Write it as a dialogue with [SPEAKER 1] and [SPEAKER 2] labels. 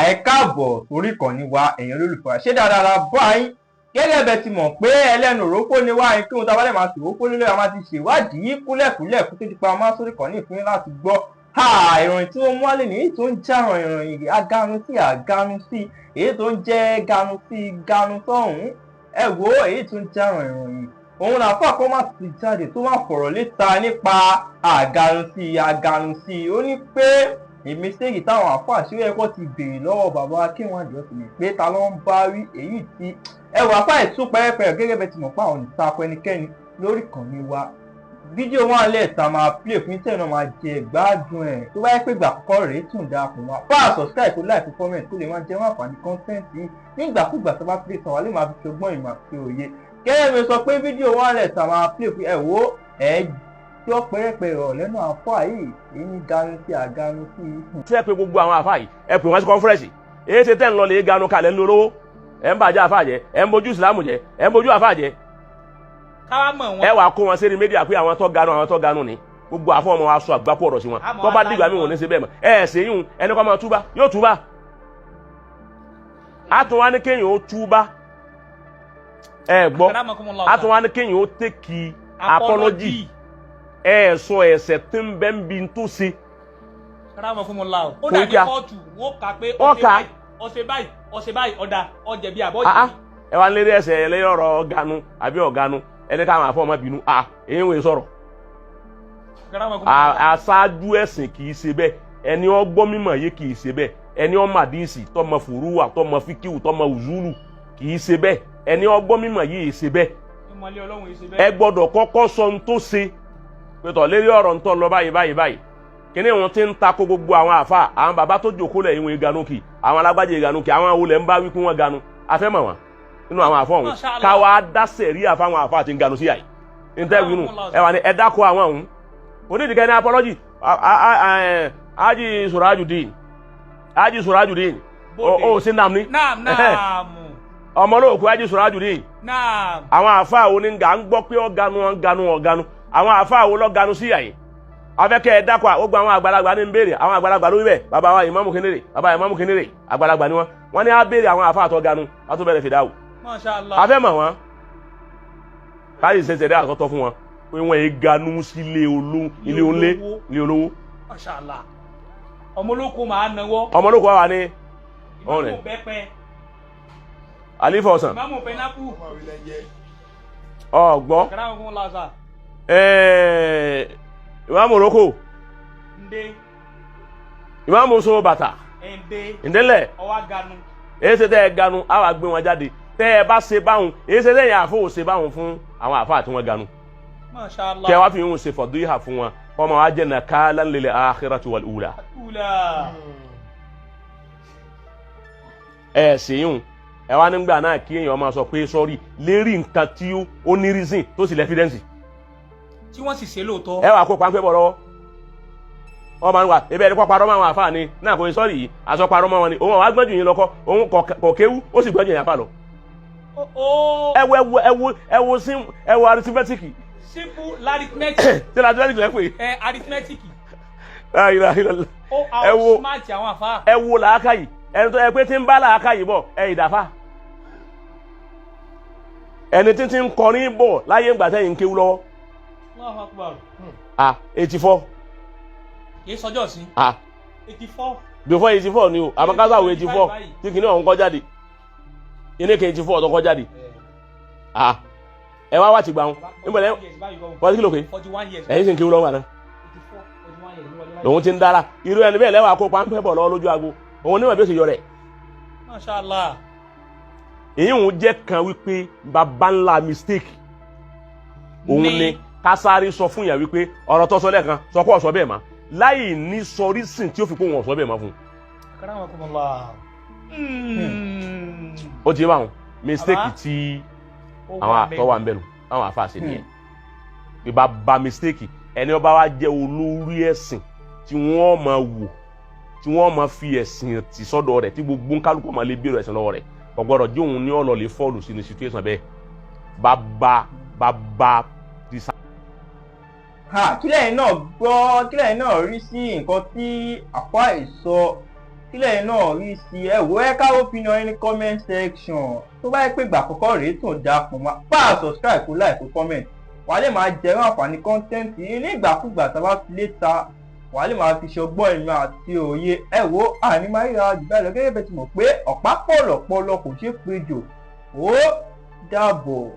[SPEAKER 1] Ẹ káàbọ̀ sórí ìkànnì wa, ẹ̀yin olólùfẹ́ wa. Ṣé dáadáa la bá yín? Gẹ́gẹ́ bẹ́ẹ̀ ti mọ̀ pé ẹlẹ́nu òrófó ni wá yín, kí ohun tá a bá lè máa ṣòwò lórí, a máa ti ṣèwádìí kúlẹ̀kúlẹ̀ kó tó di pa máa sórí ìkànnì fún yín láti gbọ́. Ìròyìn tí wọ́n mú wálé ní, èyí tó ń jàràn ìròyìn aganu sí àganu sí, èyí tó ń jẹ́ ganu sí ganu sọ́hùn. Ẹ wo èyí tó ń jàràn ìròyìn, òun làáfà kó má ti jáde tó má fọ̀rọ̀ léta nípa àganu sí àganu sí. Ó ní pé ìmísẹ́yì táwọn àáfàá ṣé ó yẹ kó ti béèrè lọ́wọ́ bàbá K1 The Ultimate pé ta ló ń bá rí èyí tí ẹ wà fáì tún pẹ́rẹ́pẹ́rẹ́. Gẹ́gẹ́ bẹ́ẹ̀ ti mọ̀ pé àwọn ìtakò ẹnikẹ́ni lórí ìkànnì wa, fídíò wọn lẹ̀ tá máa play fún tẹ̀ náà, máa jẹ gbádùn ẹ̀. Tó bá yẹ pé ìgbà àkọ́kọ́ rèé tún darapọ̀ mọ́, pa subscribe, kó like, kó comment, kó lè máa jẹ́ wọn àǹfààní content yìí nígbàkúgbà tó bá play tán, wà lè máa fi ṣọgbọ́n ìmọ̀ àti òye. Gẹ́gẹ́ bí sọ pé fídíò wọn lẹ̀ tá máa play fún ẹ̀, wò ẹ̀ gbọ́ pẹ́rẹ́pẹ́rẹ́ ọ̀rọ̀ lẹ́nu àfáà yìí, èyí ní ganu sí àganu sí.
[SPEAKER 2] Ṣé ẹ pé gbogbo àwọn àfáà yìí, ẹ pè wọ́n sí conference? Èyí ṣe tẹ́ ń lọ lè ganu kalẹ̀ ń lóró, ẹ̀ ń bàjẹ́ àfáà jẹ́, ẹ̀ ń bójú ìsìlámù jẹ́, ẹ̀ ń bójú àfáà jẹ́.
[SPEAKER 3] Káwá mọ̀ wọn.
[SPEAKER 2] Ẹ wàá kó wọn sí media pé àwọn tó ganu, àwọn tó ganu ni. Gbogbo àfọ ọmọ wa sọ àgbákò ọ̀rọ̀ sí wọn.
[SPEAKER 3] Àmọ́
[SPEAKER 2] tó bá dìgbà mi, wọn ní ṣe bẹ́ẹ̀ mọ́. Ẹ ẹ̀ ṣe yín, ẹni kọ́ máa túbá, yóò túbá. A tún wá ní kéèyàn ó túbá, ẹ gbọ́.
[SPEAKER 3] Akramakumullah.
[SPEAKER 2] A tún wá ní kéèyàn ó take apology. Ẹ sọ ẹ̀ṣẹ̀ tí ń bẹ ń bi tó ṣe.
[SPEAKER 3] Akramakumullah. Ó
[SPEAKER 2] Kò
[SPEAKER 3] dàbí
[SPEAKER 2] kíá.
[SPEAKER 3] kóòtù, wọn kà pé
[SPEAKER 2] Wọ́n
[SPEAKER 3] ọ̀sẹ̀
[SPEAKER 2] kà.
[SPEAKER 3] báyìí, ọ̀sẹ̀ báyìí, ọ̀sẹ̀ báyìí, ọ̀dà ọ̀jẹ̀bi àbọ̀
[SPEAKER 2] Ah, ah.
[SPEAKER 3] jẹ̀bi.
[SPEAKER 2] Ẹ wá ń lérí ẹsẹ̀ ẹlẹ́yìn ọ̀rọ̀ ganu àbí ọ̀ganu, ẹni káwọn àfọ ọmọ bínú. Ah, èyí ń wòye sọ̀rọ̀.
[SPEAKER 3] Akramakumullah.
[SPEAKER 2] Aṣáájú ẹ̀sìn kì í ṣe bẹ́ẹ̀. Ẹni ọgbọ́n mímọ̀ yé kì í ṣe bẹ́ẹ̀. Ẹni ọmọ àdìsí, tọmọ fùrúwà, tọmọ fíkìwù, tọmọ ùzúlù kì í ṣe bẹ́ẹ̀. Ẹni ọgbọ́n mímọ̀ yé ṣe bẹ́ẹ̀.
[SPEAKER 3] Ìmọ̀lẹ́ Ọlọ́run yìí ṣe
[SPEAKER 2] Ẹ
[SPEAKER 3] bẹ́ẹ̀.
[SPEAKER 2] gbọ́dọ̀ kọ́kọ́ sọ ohun tó ṣe pẹ̀tọ̀ lérí ọ̀rọ̀ ń tọ́ lọ báyìí báyìí báyìí. Kíní wọn ti ń takò gbogbo àwọn àfa, àwọn bàbá tó jòkó lẹ̀ ìwọ̀n ìganu kì, àwọn alágbájá ìganu kì, àwọn olè ń bá wí pé wọ́n ganu, afẹ́ mọ̀ wọn nínú àwọn àfọ̀ ọ̀hún.
[SPEAKER 3] Masha Allah.
[SPEAKER 2] Káwa dá sẹ̀ríà fáwọn àfa àti nganu sí àyè níta ìwé nù. Ẹ wà ní ẹ dákọ̀ àwọn ọ̀hún onídìgẹ́ ní apology. Haji Surajudeen, Haji Surajudeen, o sí nam ni.
[SPEAKER 3] Naam, naam.
[SPEAKER 2] Ọmọ olóòkú Haji Surajudeen.
[SPEAKER 3] Naam.
[SPEAKER 2] Àwọn àfa wo ni nga ń gbọ́ pé ọ̀ganu, ọ̀ganu, ọ̀ganu? Àwọn àfa wo lọ́ganu sí àyè? Afẹ́kẹ́ ẹ dákọ̀. Ó gba àwọn àgbàlagbà ní ń béèrè. Àwọn àgbàlagbà lórí bẹ́ẹ̀, bàbá wa ìmáàmù kínírè, bàbá ìmáàmù kínírè, àgbàlagbà ni wọ́n. Wọ́n ní á béèrè àwọn àfa àtọ́ganu látó bẹ̀rẹ̀ fìdáwò.
[SPEAKER 3] Masha Allah.
[SPEAKER 2] Afẹ́ mọ̀ wọ́n, káyì ṣẹṣẹ dẹ́ àtọ́tọ́ fún wọn pé wọ́n yé ganu sílé olówó, ilé onílé, ilé olówó.
[SPEAKER 3] Masha Allah. Ọmọ olóko máa nawọ́.
[SPEAKER 2] Ọmọ olóko wa wà ní
[SPEAKER 3] Ìmáàmù
[SPEAKER 2] ọ̀rẹ́.
[SPEAKER 3] bẹ́pẹ.
[SPEAKER 2] Àlífà ọ̀sán.
[SPEAKER 3] Ìmáàmù pẹnápù.
[SPEAKER 2] Ọ̀gbọ́.
[SPEAKER 3] Akramakumullah sà.
[SPEAKER 2] Ìmáàmù olóko.
[SPEAKER 3] Ndé.
[SPEAKER 2] Ìmáàmù so bàtà.
[SPEAKER 3] Ndé.
[SPEAKER 2] Ìdílẹ̀.
[SPEAKER 3] Ọwá ganu.
[SPEAKER 2] Èyí ṣe tẹ́ ẹ ganu, á wà gbé wọn jáde. Tẹ́ ẹ bá ṣe báwọn, èyí ṣe tẹ́yìn àfọ ò ṣe báwọn fún àwọn àfọ àti wọn ganu.
[SPEAKER 3] Masha Allah.
[SPEAKER 2] Kẹ́ wá fi ń ṣe fọ̀dúyà fún wọn, kọ́ ma wá jẹ́ nakalan lil akhirati wal ula.
[SPEAKER 3] Ula.
[SPEAKER 2] Ẹ ṣèyún, ẹ wá nígbà náà kí èèyàn máa sọ pé sorry lérí nǹkan tí ó ní reason tó sì l'evidence.
[SPEAKER 3] Tí wọ́n sì ṣe lóòótọ́.
[SPEAKER 2] Ẹ wà kó páńpẹ́ bọ̀ lọ́wọ́, wọ́n máa ń wà ebi ẹni kọ́ parọ́ mọ́ àwọn àfáà ni náà kò ní sorry yìí, aṣọ parọ́ mọ́ wọn ni. Òun àwọn agbẹ́jù yín lọ́kọ́, òun kò kéwú, ó sì gbẹ́jù yín àfáà lọ.
[SPEAKER 3] Ó.
[SPEAKER 2] Ẹ wo, ẹ wo, ẹ wo, ẹ wo sim, ẹ wo arithmetic.
[SPEAKER 3] Simple arithmetic.
[SPEAKER 2] Ṣé arithmetic lẹ́ pè é?
[SPEAKER 3] Ẹ arithmetic.
[SPEAKER 2] La ilaha illallah.
[SPEAKER 3] Ó
[SPEAKER 2] Ẹ wo.
[SPEAKER 3] Outsmart àwọn àfáà.
[SPEAKER 2] Ẹ wo làákàyè ẹni tó yẹ pé tí ń bá làákàyè bọ̀, ẹ ìdàfà ẹni tí ń kọrin bọ̀ láyé ńgbà tẹ́yìn ń kéwú lọ́wọ́.
[SPEAKER 3] Allahu Akbar.
[SPEAKER 2] Ah, 84.
[SPEAKER 3] Kì í sọjọ́ sí.
[SPEAKER 2] Ah.
[SPEAKER 3] 84.
[SPEAKER 2] Before 84 ni o, àmọ́ kásá wo 84 tí kìíní ọ̀hún kọ́ jáde, kìíní kan 84 tó kọ́ jáde. Ah, ẹ wá wá ti gbà wọn níbo lẹ wọ́n ti kí ló pé?
[SPEAKER 3] 41 years.
[SPEAKER 2] Ẹ̀yin sì ń kéwú lọ́wọ́ àná.
[SPEAKER 3] 84, 41 years ló wọlé báyìí.
[SPEAKER 2] Lòun ti ń dára irú ẹni bẹ́ẹ̀ lẹ́wọ̀ àkópa ń pẹ́ bọ̀ lọ́wọ́ lójú agbo, òun níwọ̀n bí ó sì yọ rẹ̀.
[SPEAKER 3] Masha Allah.
[SPEAKER 2] Èyí òun jẹ́ kan wípé baba ńlá mistake òun ni kásáré sọ fún yà wípé ọ̀rọ̀ tó sọ lẹ́ẹ̀kan, sọ pé ọ̀sọ́ bẹ́ẹ̀ ma, láì ní sọ reason tí ó fi kó wọn ọ̀sọ́ bẹ́ẹ̀ ma fún un.
[SPEAKER 3] Akramakumullah.
[SPEAKER 2] Ó ti bá wọn mistake
[SPEAKER 3] Bàbá?
[SPEAKER 2] tí
[SPEAKER 3] Ó
[SPEAKER 2] àwọn
[SPEAKER 3] wà bẹ́ẹ̀.
[SPEAKER 2] àtọwà ń bẹ̀rù àwọn àfa ṣe nìyẹn bí bá mistake. Ẹni ọba wa jẹ́ olórí ẹ̀sìn tí wọ́n máa wò, tí wọ́n máa fi ẹ̀sìn tì sọ́dọ̀ rẹ̀, tí gbogbo nkálukú máa lè bèrè ẹ̀sìn lọ́wọ́ rẹ̀, kò gbọ́dọ̀ jẹ́ òun ní ọ̀lọ́ lè fall sínú situation bẹ́ẹ̀. Bàbá bàbá ti sá.
[SPEAKER 1] Ha, kí lẹ́yìn náà gbọ́? Kí lẹ́yìn náà rí sí nǹkan tí àfáà yìí sọ? Kílẹ̀ náà rí sí ẹ wò, ẹ káwọ́ fi yan ní comment section. Tó bá yẹ pé ìgbà àkọ́kọ́ rèé tó ń darapọ̀ mọ́, pa subscribe, kó like, kó comment, wàá lè máa jẹrán àǹfààní content yìí ní ìgbàkúgbà tá a bá fi lé ta, wàá lè máa fi ṣọgbọ́n ìmọ̀ àti òye. Ẹ wo, àní máa ríra jù báyìí lọ. Gẹ́gẹ́ bẹ́ẹ̀ ti mọ̀ pé ọ̀pá pọ̀lọ̀pọ̀lọ kò ṣeé pejò. Ó dàbọ̀.